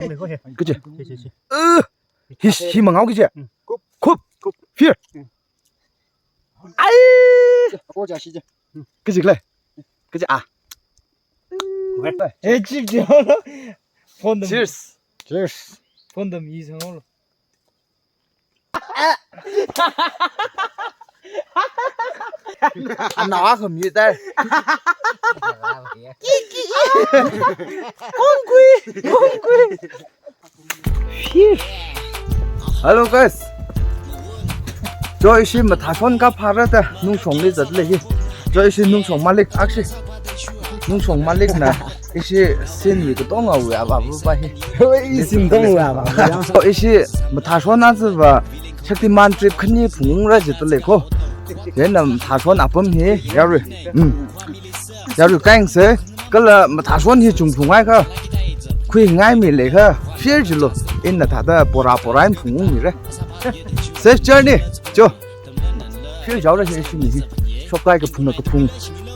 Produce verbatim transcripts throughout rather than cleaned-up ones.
Kaji. Hi, hi mangao kaji. Khup. Khup. Fear. Ai. Kaji lei. Kaji a. Cheers. Cheers. Ana khami tai. Kongkui, kongkui. Hello guys. Cho ishi mathashon kaphāra da nungshongli zatle hi. Cho ishi nungshong malik akshi. Nungshong malikna ishi sinwui katonga wui avāva hi. Ishi katonga wui avāva. Cho ishi mathashon aziva Shaktiman trip khani phungra jitale ko. Yena mathashon apam hi yarui. Hmm. Yarui kaing se kala mathashon hi chungphung ai kha. Khuingai mi lei kha. Fear jilo. Ina thāda pora pora in phungmira. Safe journey. Cho. Fear jaora shi shi mi. Shopkai kaphungna kaphung.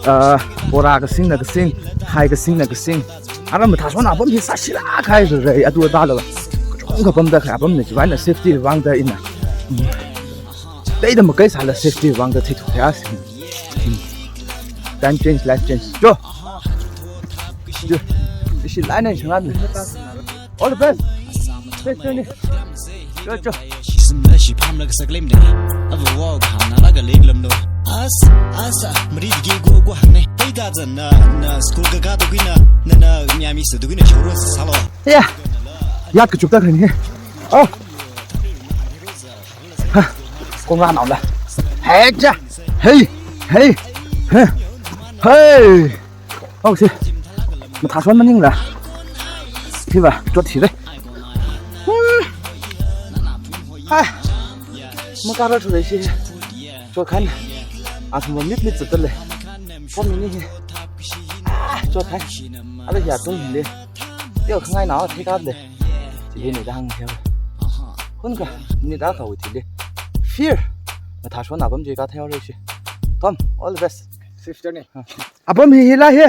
Ah, pora kasingna kasing. Hai kasingna kasing. Ara mathashon apam hi sāshila khai re. Atu ta lo. Kachungkha pamda khai apam ne chiwui eina safety vangda ina. Teida makaisāla safety vangda thithuk ya. Time change, life change. Cho. Cho. Ishi line and shangan. All the best. Safe journey. Cho, cho. Ya. Yat kachukta kani. Oh. Ha, kong ra nao la. Hei cha. Hei. Hei. Hei. Hei. Hok si. Mathashon maningla. Hiva, chot hi re. Hmm. Ha. Makara thu re shi. Chot khan. Asmo mit mit zatle. Pom ini hi. Ah, chot khan. Ala ya tung hi le. Yo, khangai nao, thei kap le. Chili nida hāng theo. Hun ka, nida kawui thili. Fear. Mathashon apam chi katheo re shi. Tom, all the best. Safe journey. Apam hi hila hi.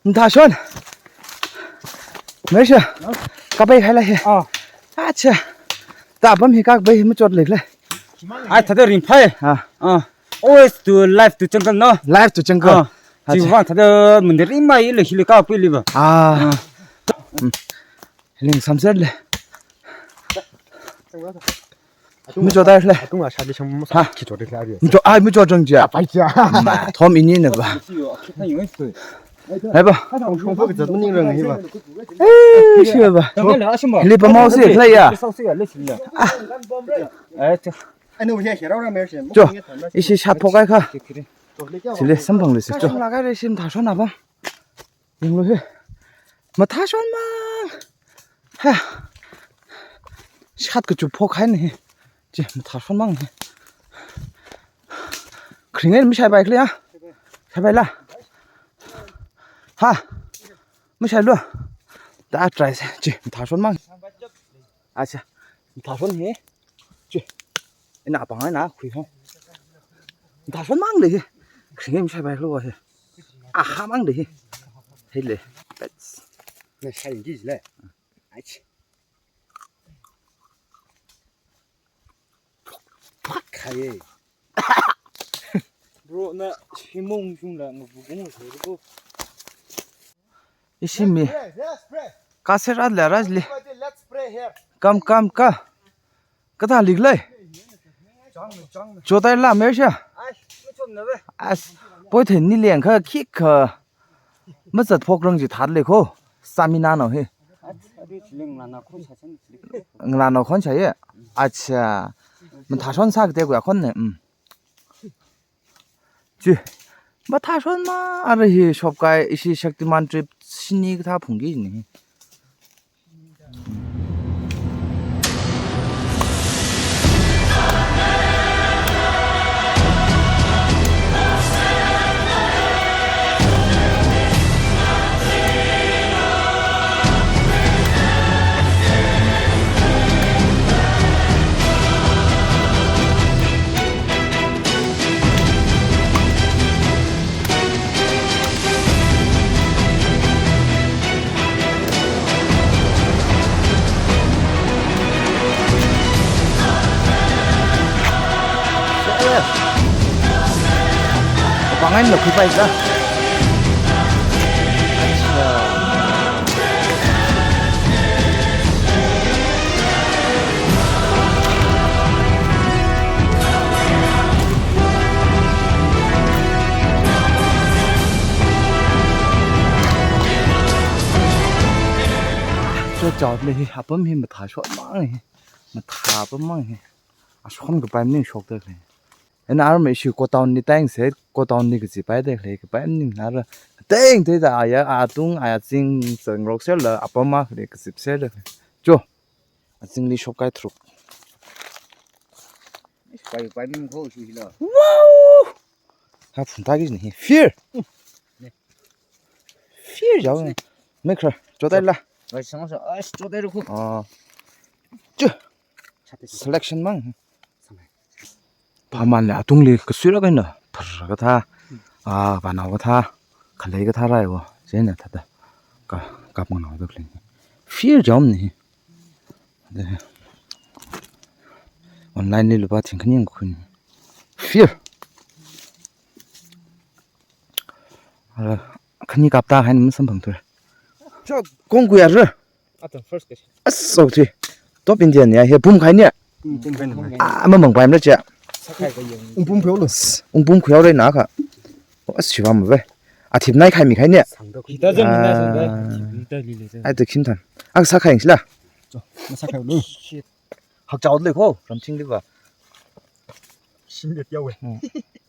Mathashon. Meisha. Kapai khai la hi. Ah. Acha. Ta apam hi kapai hi machot lek le. Ai, thāda ringphai. Ah. Ah. Always to life to jungle, no? Life to jungle. Ah. Acha. Chiwui vang thāda mandir imai le hili kapai liva. Ah. Ah. Hmm. Ling samser le. Micho dai le. Atung a shadi sham. Ha? Kicho de la ri. Micho, ai, micho jang ja. Pai ja. Ma, thom ini ne ba. Hai ba. Shong shong fo kizat maningrang hi ba. Eh, shi ba. Li pa mau si le ya. Ai, cha. Cho, ishi shat phok ai kha. Chili samphang le si cho. Laga re shim thashon apam. Yanglu hi. Mathashon mang. Ha. Shat kachup phok hai ni. Chi, mathashon mang hi. Kring en mishai bai kle ya. Shai bai la. Ha. Mishai lo. Da try se. Chi, mathashon mang. Acha. Mathashon hi. Chi. Ina pang ina khui ho. Mathashon mang le hi. Kring en mishai bai lo hi. Aha mang de hi. Hei le. Pets. Na shai ngi le. Ach. Phak khai. Bro, na shimong shung la ngabu gong so ko. Ishi mi. Yes, yes, pray. Ka serat le raj le. Everybody, let's pray here. Kam, kam, ka. Kathā lik lei. Chotai la mer sha. Ai, machom na ve. As, poi then ni leng kha khik kha. Mazat phok rang ji that le ko. Stamina no he. Adu chiling la na khon cha chan chiling. Ngla no khon cha ye. Acha. Mathashon sa kate ku ya khon ne. Mm. Chi. Mathashon ma ara hi shop kai ishi Shaktiman trip shini kathā phungki ni. Ngain lo khuipai sa. Acha. Cho chao le hi, apam hi mathā shok mang hi. Mathā apam mang hi. Ashon kapai maning shokda khalei. Ina army ishi godown li tang se, godown li kazipai da khalei, kapai maning nara. Teng te da aya, atung, aya zing, zang rok sela, apam ma khalei, kazip sela. Cho. Azingli shokkai tharuk. Pai, pai maning kho shu hila. Wow! Ha phun ta ki ni. Fear. Fear jao. Mekra, chotai la. Bai sang sa, as chotai ru khu. Ah. Chu. Selection mang. Phaman le atungli kasui ra kaina. Phar kathā. Ah, panao kathā. Khalei kathā rai wo. Jena thāda. Ka, kap nganao da khalei. Fear jao ni. Online li lupā thingkhani yang khun. Fear. Ala, khani kapta haina masamphang thura. Cho, kong kuya ra. Atan first question. As, okay. Top Indian ya, he pum khai ni. Hmm, pum khai ni. Ah, ama mang paim ra cha. Sakhai ka yang. Ungpum khuyao lo. Ungpum khuyao re na kha. As, shiva ma ve. Athip nai khai mi khai ni. Hita jam hita jam da. Ah. Hita li le jam. Ai, to khin than. Ak sakhai sila. Cho, masakhai lo. Shit. Hakchao le kho, ramthing li va. Shim le tiao we. Hmm.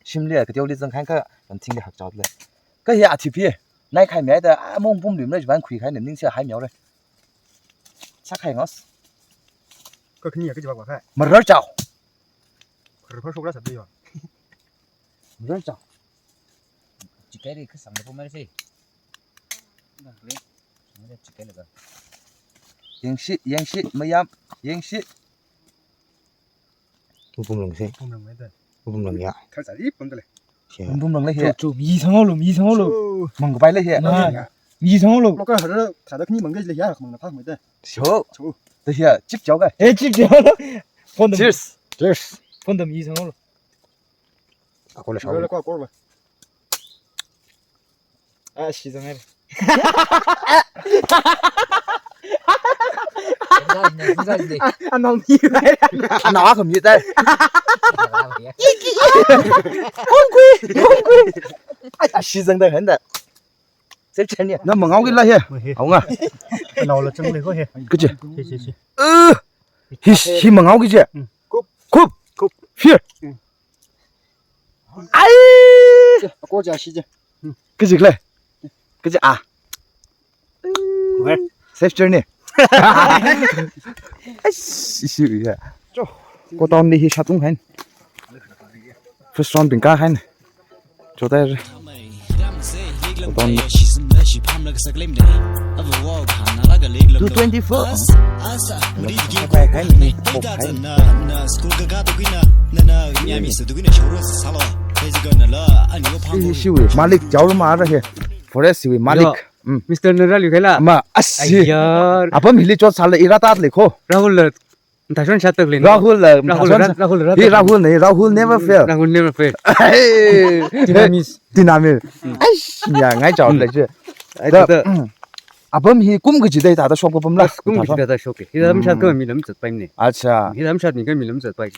Shim le ka tiao li zang khai kha, ramthing li hakchao le. Ka hi athip hi, nai khai mi ai da, a mong pum lim le jiban khui khai nem ning se hai miao le. Sakhai ngos. Ka khani ya ka jiba kwa khai. Marar chao. Khar phar shok ra sa de yo. Marar chao. Chikai ri khasang da pum mai se. Chikai le ka. Yengshi, yengshi, mayam, yengshi. Upum lang se. Upum lang mai da. Upum lang ya. Khar sa ri pum da le. Siya. Pum pum lang le he. Chu, chu, mi sang lo, mi sang lo. Chu. Mang kapai le he. Na. Mi sang lo. Lo ka har thāda khani mang ga le ya, mang na phak mai da. Chu. Chu. Da he, chip chao ga. Eh, chip chao lo. Phone dam. Cheers. Cheers. Phone dam mi sang lo. Ako le shao. Ko, ko, ko. Ah, shi zang ai. Anao mi ai. Anao akha mi tai. Kong kui, kong kui. Ai, ah, shi zang da han da. Sep chen ya. Na mangao ki la he. Hao nga. Anao la chang le ko he. Kaji. Shi, shi, shi. Uh. Hi, hi mangao ki je. Hmm. Kup. Kup. Kup. Fear. Hmm. Ai! Ako ja shi ja. Kaji kle. Kaji a. Where? Safe journey. Ai, shi shi ya. Cho. Godown li hi shatung hain. First round bing ka hain. Chotai. Godown. Two twenty-four. Shiwi Malik, Jaurma ara he. Forest shiwi Malik. Yo. Mm. Mister Nara liu khaila. Ma, asi. Ayar. Apam hili chot sala ira tat le kho. Rahul la. Thashon shat tak le. Rahul la. Rahul la. Hi Rahul ne, Rahul never fail. Rahul never fail. Hey. Dinamis. Dinamis. Ai, ya, ngai chao le che. Ai, da, ta, ta. Apam hi kum kaji dai ta ta shok apam la. Kum kaji dai ta shok. Hi lam shat ka mi lam chat pai ne. Acha. Hi lam shat ni ka mi lam chat pai.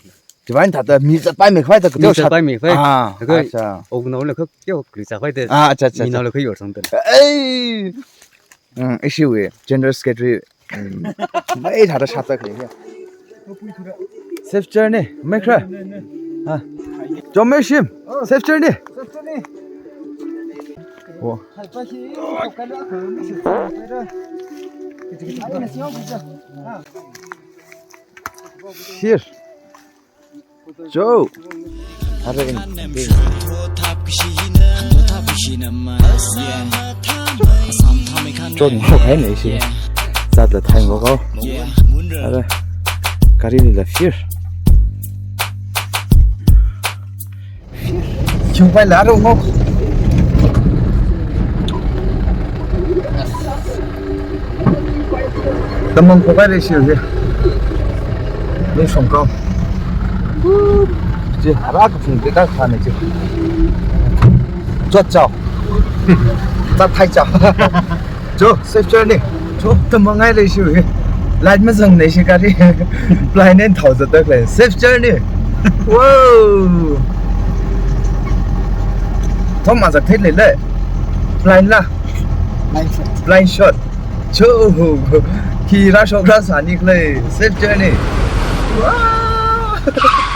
Divine thāda mi zatpai mei khavai da kateo shat. Mi zatpai mei khavai. Ah, acha. Ong nao le kha kyo kri zatpai de. Ah, acha, acha, mi nao le kha yor sang de. Ei. Mm, ishi we, General Secretary. Mm. Mai thāda shat tak le ya. Safe journey, mai khra. Ha. Jom mai shim. Safe journey. Safe journey. Oh. Here. Joe. Are in. John mo kai nei shi. Zat la thai mo ko. Are. Kari li la fear. Chung pai la ro ngo. Tamang ko kai le shi ye. Ni song kau. Ji, ara ka phung de ka kha ne ji. Chot chao. Chat thai chao. Cho, safe journey. Cho, tamangai leishi. Light mazang leishi gari. Blind and thousand tak lei. Safe journey. Whoa. Thom mazak thai lei lei. Blind la. Blind shot. Blind shot. Cho. Khi ra shok ra sani khalei. Safe journey. Wow.